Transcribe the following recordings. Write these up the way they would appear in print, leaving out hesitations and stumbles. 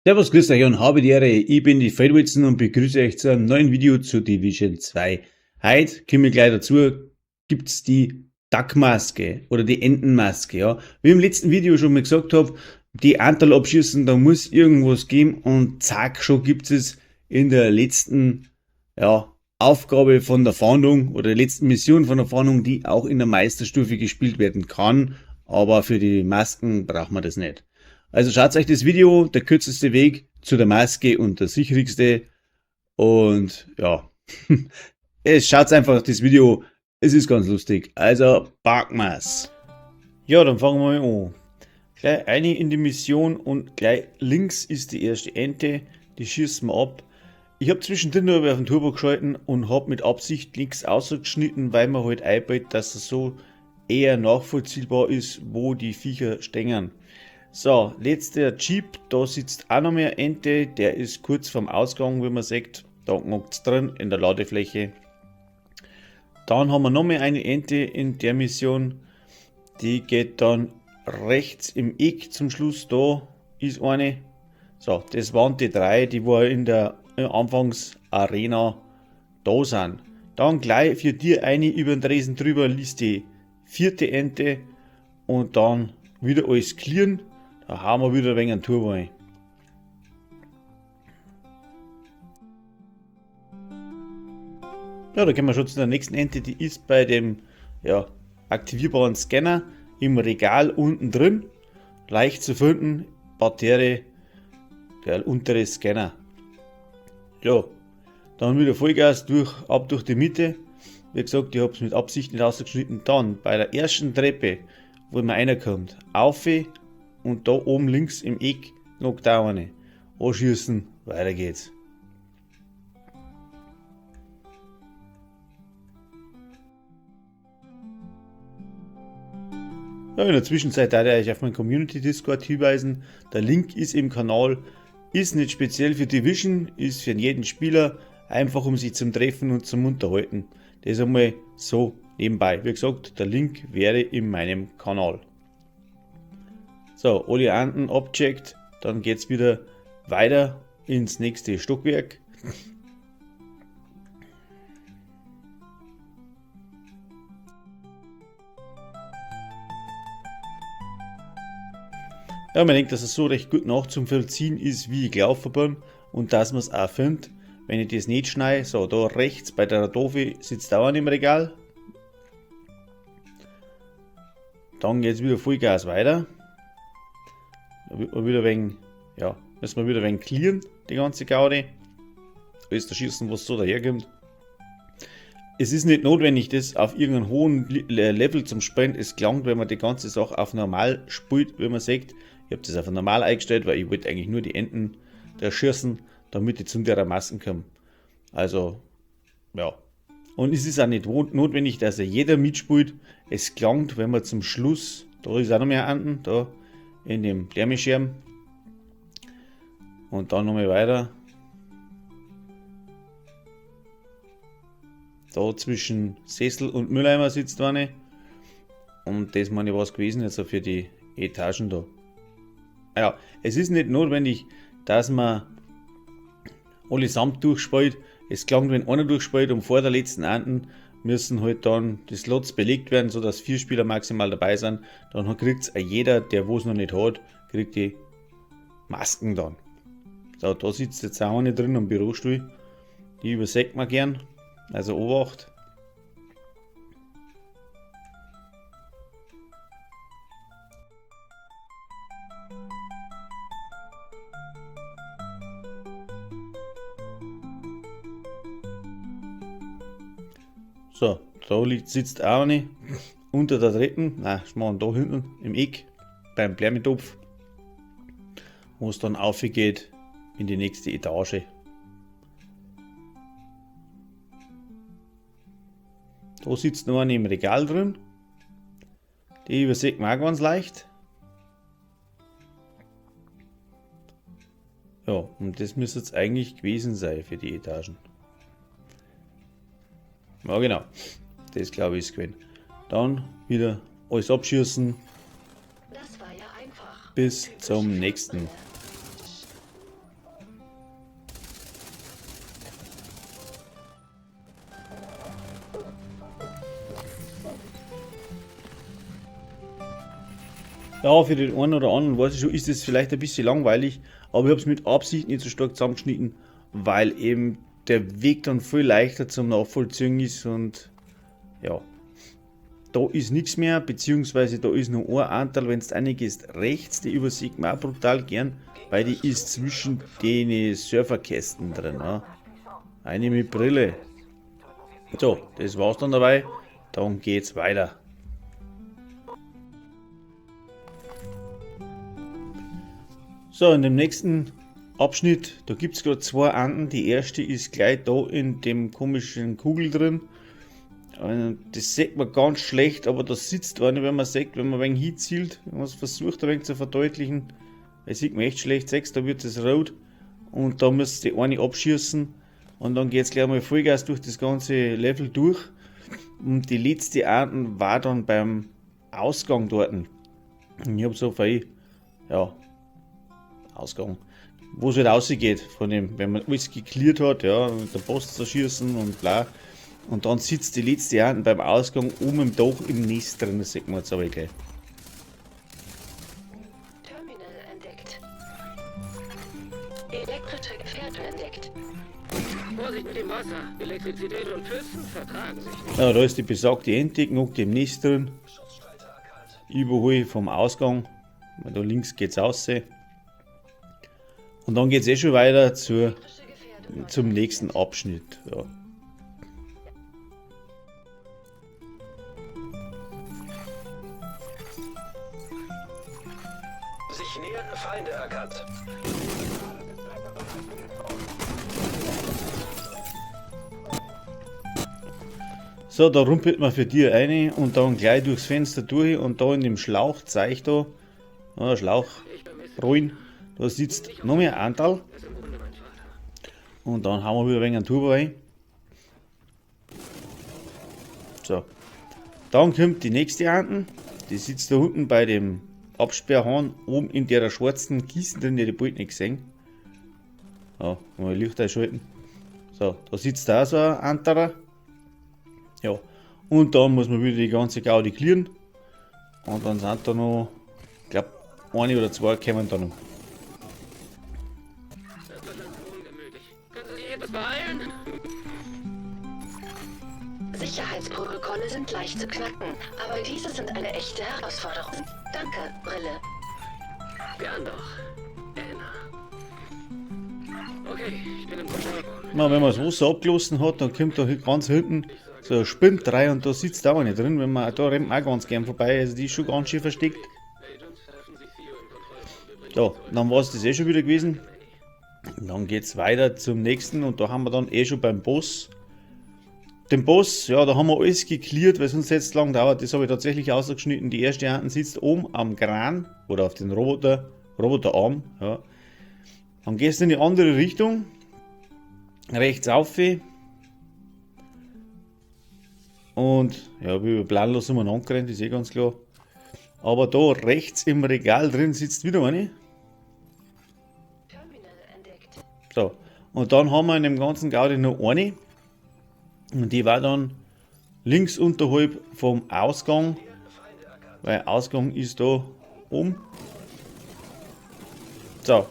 Servus, grüß euch und habe die Ehre. Ich bin die Fredwitson und begrüße euch zu einem neuen Video zu Division 2. Heute komme ich gleich dazu, gibt's die Duckmaske oder die Entenmaske. Ja. Wie im letzten Video schon mal gesagt hab, die Anteil abschießen, da muss irgendwas geben und zack, schon gibt's es in der letzten, ja, Aufgabe von der Fahndung oder der letzten Mission von der Fahndung, die auch in der Meisterstufe gespielt werden kann, aber für die Masken braucht man das nicht. Also schaut euch das Video, der kürzeste Weg zu der Maske und der sicherste. Und ja, es schaut einfach das Video, es ist ganz lustig. Also packen wir's. Ja, dann fangen wir mal an. Gleich eine in die Mission und gleich links ist die erste Ente, die schießen wir ab. Ich hab zwischendrin noch auf den Turbo geschalten und hab mit Absicht links ausgeschnitten, weil man halt einbaut, dass es so eher nachvollziehbar ist, wo die Viecher stehen. So, letzter Jeep, da sitzt auch noch mehr Ente, der ist kurz vorm Ausgang, wie man sieht, da knackt's drin in der Ladefläche. Dann haben wir noch mehr eine Ente in der Mission, die geht dann rechts im Eck zum Schluss, da ist eine. So, das waren die drei, die wo in der Anfangsarena da sind. Dann gleich für die eine über den Tresen drüber liest die vierte Ente und dann wieder alles clearen. Da hauen wir wieder ein wenig einen Turbo rein. Ja, da kommen wir schon zu der nächsten Ente, die ist bei dem, ja, aktivierbaren Scanner im Regal unten drin. Leicht zu finden, Parterre, der untere Scanner. Ja, dann wieder Vollgas durch, ab durch die Mitte. Wie gesagt, ich hab's mit Absicht nicht ausgeschnitten. Dann bei der ersten Treppe, wo man reinkommt, auf und da oben links im Eck noch da eine. Anschießen, weiter geht's. Ja, in der Zwischenzeit darf ich euch auf meinen Community Discord hinweisen. Der Link ist im Kanal, ist nicht speziell für Division, ist für jeden Spieler, einfach um sich zum Treffen und zum Unterhalten. Das einmal so nebenbei. Wie gesagt, der Link wäre in meinem Kanal. So, alle Enten abgecheckt, dann geht's wieder weiter ins nächste Stockwerk. Ja, man denkt, dass es so recht gut nachzuvollziehen ist, wie ich gelaufen bin und dass man's auch findet, wenn ich das nicht schneide. So, da rechts bei der Doofe sitzt auch im Regal. Dann geht's wieder Vollgas weiter. Da wird man wieder ein wenig, ja, müssen wir wieder ein wenig clearen, die ganze Gaudi. Alles da schießen, was so daherkommt. Es ist nicht notwendig, das auf irgendeinen hohen Level zum Spielen. Es gelangt, wenn man die ganze Sache auf normal spielt, wie man sieht. Ich hab das auf normal eingestellt, weil ich wollte eigentlich nur die Enten da schießen, damit ich zu der Masken komme. Also, ja. Und es ist auch nicht notwendig, dass ja jeder mitspielt. Es gelangt, wenn man zum Schluss, da ist auch noch mehr Enten, da in dem Thermischirm. Und dann nochmal weiter. Da zwischen Sessel und Mülleimer sitzt eine. Und das meine ich was gewesen, jetzt für die Etagen da. Ja, es ist nicht notwendig, dass man allesamt durchspielt. Es gelangt, wenn einer durchspielt und vor der letzten Enten müssen halt dann die Slots belegt werden, sodass 4 Spieler maximal dabei sind. Dann kriegt's auch jeder, der wo's noch nicht hat, kriegt die Masken dann. So, da sitzt jetzt auch eine drin am Bürostuhl. Die übersägt man gern. Also Obacht. So, da sitzt auch eine unter der dritten, nein, schmarrn, da hinten im Eck beim Bärmetopf, wo es dann aufgeht in die nächste Etage. Da sitzt noch eine im Regal drin, die übersieht man auch ganz leicht. Ja, und das müsste jetzt eigentlich gewesen sein für die Etagen. Ja genau, das glaube ich ist gewesen. Dann wieder alles abschießen. Das war ja einfach. Bis Typisch zum nächsten. Brille. Ja, für den einen oder anderen, weiß ich schon, ist das vielleicht ein bisschen langweilig, aber ich habe es mit Absicht nicht so stark zusammengeschnitten, weil eben der Weg dann viel leichter zum Nachvollziehen ist und ja, da ist nichts mehr, beziehungsweise da ist noch ein Anteil, wenn du reingehst, rechts, die übersieht man auch brutal gern, weil die ist zwischen den Surferkästen drin. Ja. Eine mit Brille. So, das war's dann dabei, dann geht's weiter. So, in dem nächsten Abschnitt, da gibt's grad zwei Anten. Die erste ist gleich da in dem komischen Kugel drin. Das sieht man ganz schlecht, aber da sitzt eine, wenn man sieht, wenn man ein wenig hinzielt, wenn man es versucht ein wenig zu verdeutlichen. Das sieht man echt schlecht, sechs, da wird es rot und da müsst ihr die eine abschießen und dann geht's gleich mal Vollgas durch das ganze Level durch. Und die letzte Ante war dann beim Ausgang dort. Und ich hab so viel, ja, Ausgang, wo es halt rausgeht, von dem, wenn man alles geklärt hat, ja, und der Post zu schießen und bla. Und dann sitzt die letzte Ante beim Ausgang oben im Dach im Nest drin, das sieht man jetzt aber gleich. Terminal entdeckt. Elektrische Gefährte entdeckt. Vorsicht mit dem Wasser. Elektrizität und Pfützen vertragen sich nicht. Ja, da ist die besagte Ente noch im Nest drin. Überhol vom Ausgang. Weil da links geht's raus. Und dann geht's eh schon weiter zum nächsten Abschnitt. Ja. Sich nähernde Feinde erkannt. So, da rumpelt man für dir eine und dann gleich durchs Fenster durch und da in dem Schlauch zeigt da, ja, Schlauch rollen, da sitzt noch mehr Anteil. Und dann hauen wir wieder ein wenig einen Turbo rein. So. Dann kommt die nächste Ante. Die sitzt da unten bei dem Absperrhahn, oben in der schwarzen Kiste drin, die ich bald nicht gesehen. Ja, mal Licht einschalten. So, da sitzt da so ein anderer. Ja, und dann muss man wieder die ganze Gaudi clearen. Und dann sind da noch, ich glaub, eine oder zwei kommen da noch. Das wird langsam ungemütlich. Können Sie sich etwas beeilen? Sicherheitsprotokolle sind leicht zu knacken, aber diese sind eine echte Herausforderung. Danke, Brille. Gern doch, Anna. Okay, ich bin im Kontrollraum. Na, wenn man das Wasser abgelassen hat, dann kommt da ganz hinten so ein Spind rein und da sitzt auch eine drin. Wenn man, da rennt man auch ganz gern vorbei, also die ist schon ganz schön versteckt. So, dann war's das eh schon wieder gewesen. Und dann geht's weiter zum nächsten und da haben wir dann eh schon beim Boss. Den Boss, ja, da haben wir alles geklärt, weil sonst hätte es lang dauert. Das habe ich tatsächlich ausgeschnitten. Die erste Hand sitzt oben am Kran oder auf den Roboterarm. Ja. Dann gehst du in die andere Richtung, rechts auf. Und ja, wie wir planlos umeinander gerannt, ist eh ganz klar. Aber da rechts im Regal drin sitzt wieder eine. So, und dann haben wir in dem ganzen Gaudi noch eine. Und die war dann links unterhalb vom Ausgang, weil Ausgang ist da oben. So,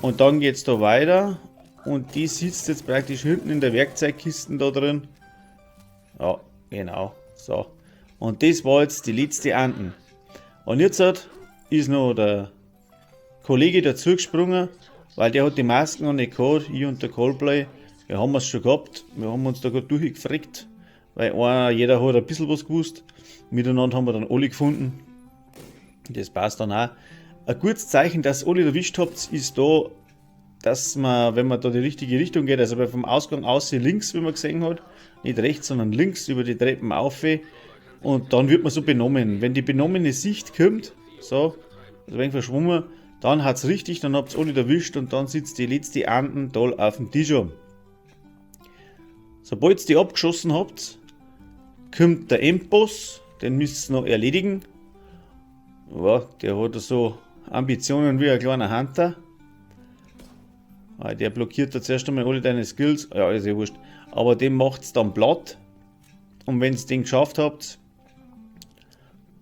und dann geht's da weiter und die sitzt jetzt praktisch hinten in der Werkzeugkiste da drin. Ja, genau, so. Und das war jetzt die letzte Ante. Und jetzt ist noch der Kollege dazugesprungen, weil der hat die Masken noch nicht gehabt, ich und der Coldplay. Wir haben es schon gehabt, wir haben uns da gerade durchgefrickt, weil jeder hat ein bisschen was gewusst. Miteinander haben wir dann alle gefunden. Das passt dann auch. Ein gutes Zeichen, dass alle erwischt habt, ist da, dass man, wenn man da die richtige Richtung geht, also vom Ausgang aus links, wie man gesehen hat, nicht rechts, sondern links über die Treppen auf, und dann wird man so benommen. Wenn die benommene Sicht kommt, so, also ein wenig verschwommen, dann hat's richtig, dann habt's alle erwischt und dann sitzt die letzte Ante da auf dem Tisch. Sobald ihr die abgeschossen habt, kommt der Endboss, den müsst ihr noch erledigen. Ja, der hat so Ambitionen wie ein kleiner Hunter. Der blockiert da zuerst einmal alle deine Skills. Ja, ist ja wurscht. Aber dem macht's dann platt. Und wenn's den geschafft habt,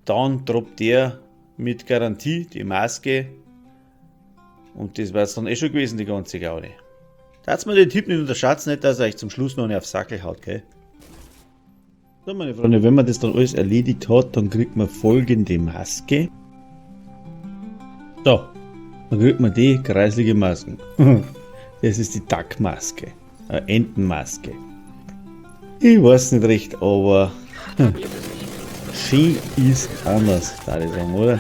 dann droppt der Mit Garantie, die Maske. Und das war's dann eh schon gewesen, die ganze Gaudi. Darf's mir den Tipp nicht unterschätzen, nicht, dass er euch zum Schluss noch eine aufs Sackel haut, gell? So, meine Freunde, wenn man das dann alles erledigt hat, dann kriegt man folgende Maske. So, dann kriegt man die kreislige Masken. Das ist die Duck-Maske, eine Entenmaske. Ich weiß nicht recht, aber schön ist anders, da ich sagen, oder?